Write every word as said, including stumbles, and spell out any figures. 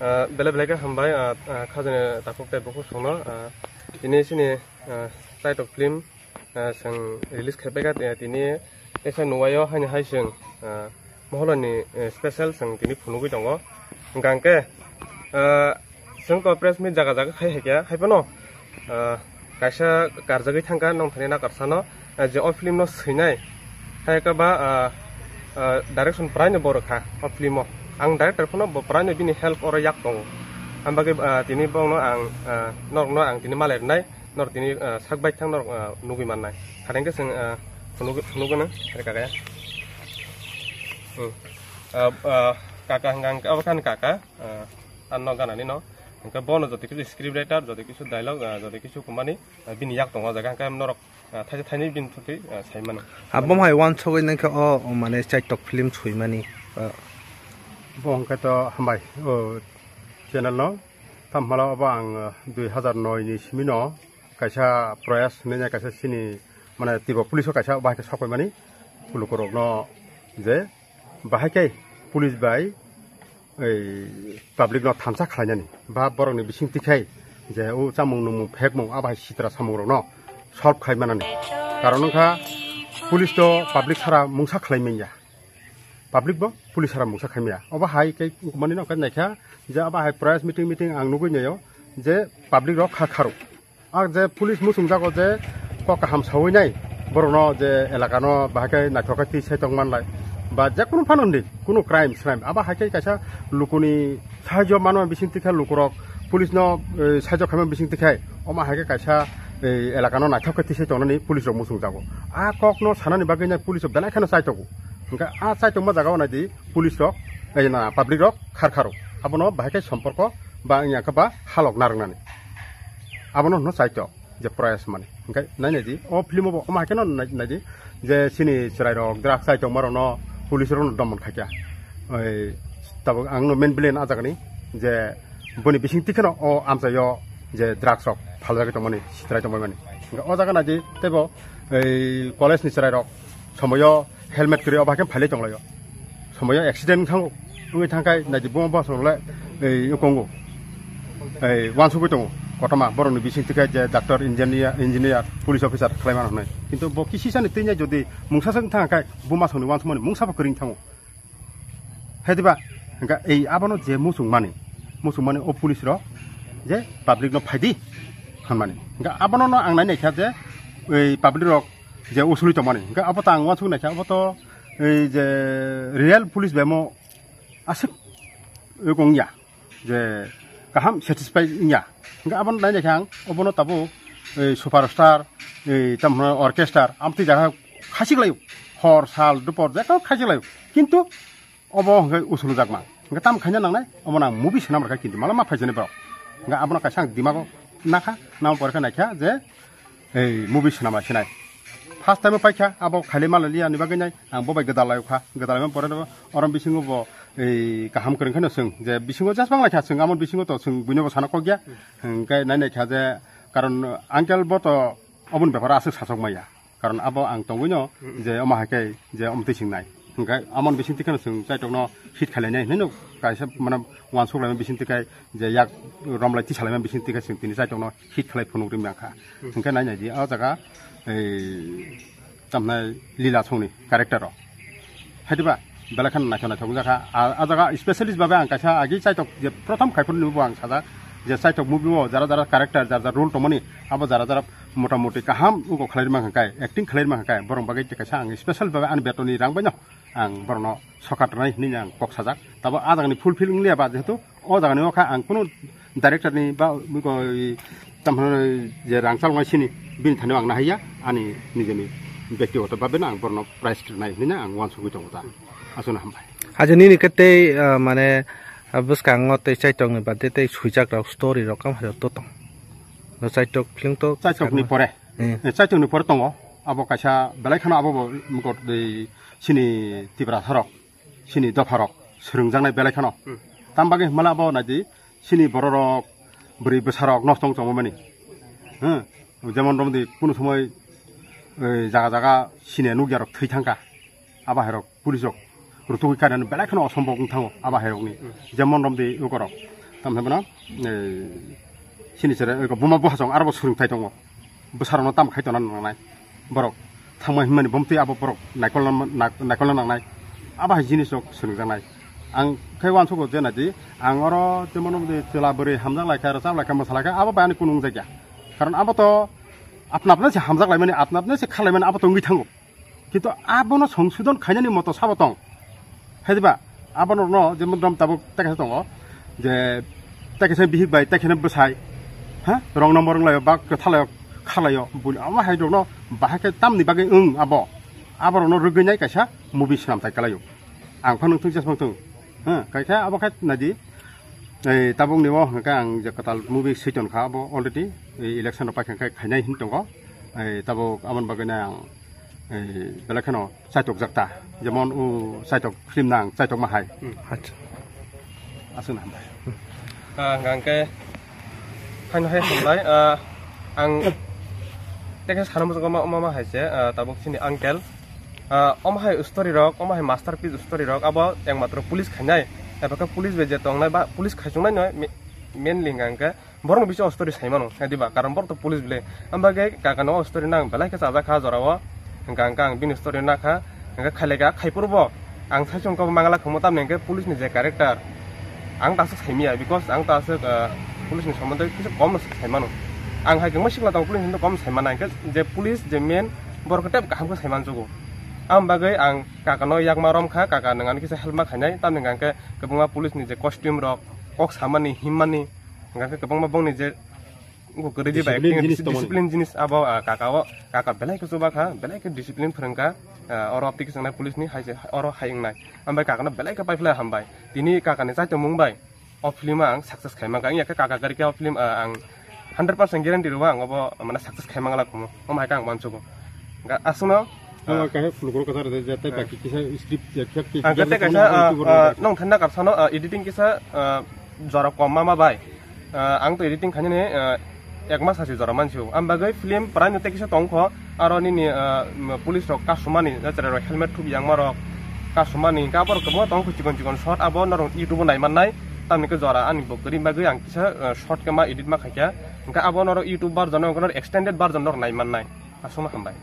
Ah, belai belai khe hambai, ah, ah, khajani takhuk tei bukhuk songno, ah, tini chini, ah, Chaitok film, ah, chwng release khai paikha, eh, tini teisa nuwaio haino hai chwng, ah, Moholani, eh, special chwng tini phunugwi tongo. Hwnkha hwnkhe, ah, chwng to press meet jaga jaga khai haikha, haiphano, ah, kaisa karjagwi thangkha nongthani nakarsano, ah, je o film no swinai, hai khe ba, ah, ah, direction praino bo rwkha o film o. Ang director phano bo praino bini help oro yak tongo. Ang bagwi, ah, tini bongno ang, ah, norokno ang tini malai rwnai, norok tini, ah, sak bai thang norok, ah, nugwi mannai. Harengkhe chwng, ah, phunugwi, phunugwi nang, hai kaka ya. Hmm. Ah, ah, kaka hwnkha hwnkhe abo khan kaka, ah, anno ganani no. Hwnkhe bono joto kisu script writer, joto kisu dialogue, ah, joto kisu kumani, ah, bini yak tongo o jaga. Hwnkhe norok, ah, thaisa thainwi bini thutwi, ah, sai mano. Abo hai wansugwi nangkhe o, o mane Chaitok film swimani, ah. Bo hwnkhe to hambai, o channel no. Tamo hwnmalo obo ang, ah, dui hazar noi ni simi no kaisa Proyas hinwi kaisa chini mane Tripura police o kaisa bahai khe sok paimani lukurokno je bahai khe police bai ei public no thansa khlainani ba borokni bising tikhai je o chamung nungmung phekmung abo hai sitra samungrokno solve khai manani. Karon wngkha police to public sara mungsa khlai manya, public bo police sara mungsa khai maya. Obo hai khe wngkha mani no khe naikha je abo hai press meeting meeting ang nugwi naio je public rok kha kharo. Ang je police muchung jago je kok kaham sawi nai, borokno je elaka no bahai khe naithok khe twi sai tong manlai, ba je kunu phano hindi, kunu crime srime, abo hai khe kaisa lukuni sahajyo manma bising tikha lukurok police no, eh, sahajyo khaima bising tikhai, omo hai khe kaisa, eh, elaka no naithok khe twi sai tongnani police rok muchung jago. A kok no sanani bagwi nai police rok belai kheno chai tongo. Hwnkhe a chai tongma jaga o nai di police rok, eh, na public rok khar kharo. Abono bahai khe somporko ba wngya khe ba halok narwknani. Abono hwno chaitok je Proyas mani. Hwnkhe nai nai di, o film o bo omo hai kheno nai, nai di je chini chwrai rok drugs chai tongma rokno police rokno domon khaikha. Oi, tabuk ang no main villain a jaga ni je boni bising tikheno o amchaio je drugs rok phaljagwi tongmani, sitrai tongmani. Hwnkhe o jaga nai di teibo ei college ni chwrai rok somoyo helmet kwrwi obo hai khe phailai tonglaio. Somoyo accident wngkha, wngwi thangkhai naidi buma bosong le, ei, wkongo. Ei, wansugwi tongo. Kotorma borokni bising tikhai je doctor, engineer, engineer, police officer khlai mano hwnwi. Kintu bo kisisani twi nai jodi mungsa swk thangkhai buma songni wansukmani mungsa bo kwrwng thango. Hai diba? Hwnkha ei abono je muchung mani, muchung mani o police rok je public no phaidi hwnmani. Hwnkha abono no ang nai naikha je ei public rok je usuli tongmani. Hwnkhe abo to ang uansuk naikha, abo to ei je real police bai mo aswk wngya, je kaham satisfy wngya. Hwnkhe abono nai naikha ang, obono tabuk ei superstar, ei tamo orchestra, amtwi jaga khachik laio, hor sal dupor jekon khachik laio. Kintu obo hwnkhe usulujakma. Hwnkhe tamo khaina nangnai, omo nang movie swnam rwkha kintu mala ma phaijani borok. Hwnkhe abono kaisa ang dimago nakha, nang pore khe naikha je ei movie swnam lai sinai. First time paikha, abo khailai malai liya ni bagwi nai, ang bo bai gwdal lai kha, gwdal lai pore no orom bisingo bo ei kaham kwrwng khe no chwng je bisingo just bang lai kha chwng, amo bisingo to chwng buino bo sana kok ya. Hwnkhe nai nai kha je karon uncle bo to oboni bepar aswk sachok maya. Karon abo ang tongwino je omo hai khe je omtwi swngnai. Hwnkhe amon bising tikheno chwng chaitokno hit khlainai hinwi no kaisa mane uansuk laima bising tikhai je yak romlai tisa laima bising tikhai chwng tini chaitokno hit khlai phunuk ri mankha. Hwnkhe nai nai di o jaga ei tamnai lila songni character rok. Hai diba? Belai kheno naithok naithok wngjakha. A, a jaga specialist babe ang kaisa agi chaitok je prothom khai phuru bo ang sajak je chaitok movie o jara jara character, jara jara role tongmani, abo jara jara mota moti kaham ugo khlai rima hwnkhe, acting khlai rima hwnkhe, borok bagwi kaisa ang special babe ani betoni rang baino ang borokno sokat rwnai hinwi ang kok sajak. Tabo a jagani fulfill wngliya ba, jehetu o jagani o kha ang kunu director ni ba, tamhino je rang chaloknai sini bini thani ang nahaiya, ani nijeni bektigoto babe no ang borokno prize rwnai hinwi ang uansugwi tongo ta. Aswkno hambai. Aja nini khe tei, ah, mane, ah, bwskango tei chaitokni bade tei swijak rok story rok kam hai to tong. No chaitok film to chaitok ni pore. Eh. Eh, chaitok ni pore tongo. Abo kaisa belai kheno abo bo mukot dei sini Tiprasa rok, sini dopha rok swrwngjaknai belai kheno. Hmm. Tam bagwi hwnmale abo naidi sini borok rok bwrwi bwsa rok nosto wng tongmani. Hmm. Jemon romdi kunu somoi, eh, jaga jaga sini nukya rok thwi thangkha. Abo hai rok police rok rutugwi kainani belai kheno osombok wng thango abo hai rokni. Jemon romdi ukorok, Tam hai bono, eh, sini sere, eh, buma buhasong, aro bo swrwngthai tongo. Bwsarokno tam khai tongna nangnai. Borok thangma himani bomtwi abo borok naikolna, nak-, naikolna nangnai. Abo hai jinisrok swrwngjaknai. Ang khe uansukgo je naidi, ang oro jemon omdi chwla bwrwi hamjak laikha, rwchap laikha, mwsa laikha, abo bai ani kunu wngjakya. Karon abo to apna apna se hamjak laimani, apna apna se kha laimani, abo to wngwi thango. Kintu abono songsodon khainani moto sabo tong. Hai diba? Abono no jemon rom tabuk tekhe tongo. Je tekhe bihik bai, tekhe bwsai. Ha? Rong number wnglaio, bak kwthalaio, khalaio. Bul ama hai rokno bahai khe tamni bagwi wng abo. Aborokno rwgwinai kaisa movie swnam tai kalaio. Ang phano thung jesmang thung. Ha? Kaisa abo khe naidi. Ei tabuk ni o hwnkhe ang je kwtal movie switon kha abo already. Ei election rok paikha khe khainai hin tongo. Ei tabuk aboni bagwi nai ang Ei, belai kheno chaitok jakta, jemon o chaitok film nang, chaitok ma hai. Hmm, acha. Aswk na hambai. Ah, hwnkhe, haino hai hambai, ah, ang tekhe sana muchungo ma, ma, ma hai se, ah, tabuk chini uncle. Ah, omo hai story rok, omo hai masterpiece story rok, abo ekmatro police khainai, eba khe police bai je tongnai ba police khaichungnai no, me-, mainly hwnkhe, Borokno bisingo story sai mano, hai diba? Karon borok to police bile. Ang bagwi kakano o story no ang belai khe chajak kha jorao. Hwnkha hwnkha ang bini story no nakha. Hwnkhe khailai kha, khai phuru bo ang sai chwng kok mangala khamo, tamni hwnkhe police ni je character, ang ta aswk sai manya, because ang ta aswk, ah, police ni somondo kisa kom sai mano. Ang hai kwbangma sikla tongo, police ni somondo kom sai mana, hwnkhe je police je main borok khe tei kaham khe sai mansugo. Ang bagwi ang kakano yakma rom kha, kaka nwng ani kisa help ma khainai, tamni hwnkhe kwbangma police ni je costume rok, kok samani, himmani, Hingkha khe kwbangma bongni je wngkha kwrwi di bai, discipline jinis tongmani. Discipline jinis abo, ah, kaka o, kaka belai khe chuba kha, belai khe discipline phwrwng kha, ah, oro tei khe chwngnai police ni hai se, oro hai wngnai. Hambai kakano belai khe paiphlai hambai. Tini kakani chaitomung bai o film ang success khai mankha. Wngya khe kaka kwrwi khe o film, ah, ang hundred percent guarantee rwo ang obo, mane, success khai mangla khumu. Omo hai khe ang uansugo. Hingkha aswkno, Ang ah, kaisa phunukro kwchar rwdi, je tei ah, baki kisa script je khe Ang khe tei kaisa, ah, ah, nong thanna kapsano, ah, editing kisa, ah, jora kom ma ma bai. Ah, ang to editing khainani, ah, ek mas hasi jora mansiu. Ang bagwi film prai no tei kisa tongkho, aro nini, ah, police rok kasumani, jachara rok helmet thubi yang ma rok kasumani, hingkhe abo rok kwbangma tongkho chikon chikon shot, abo norok YouTube o nai mannai, tamni khe jora ani bo kwrwi bagwi ang kisa, ah, shot khe ma edit ma khaikha, hingkhe abo norok YouTube version no, norok extended version norok nai mannai. Aswkno hambai.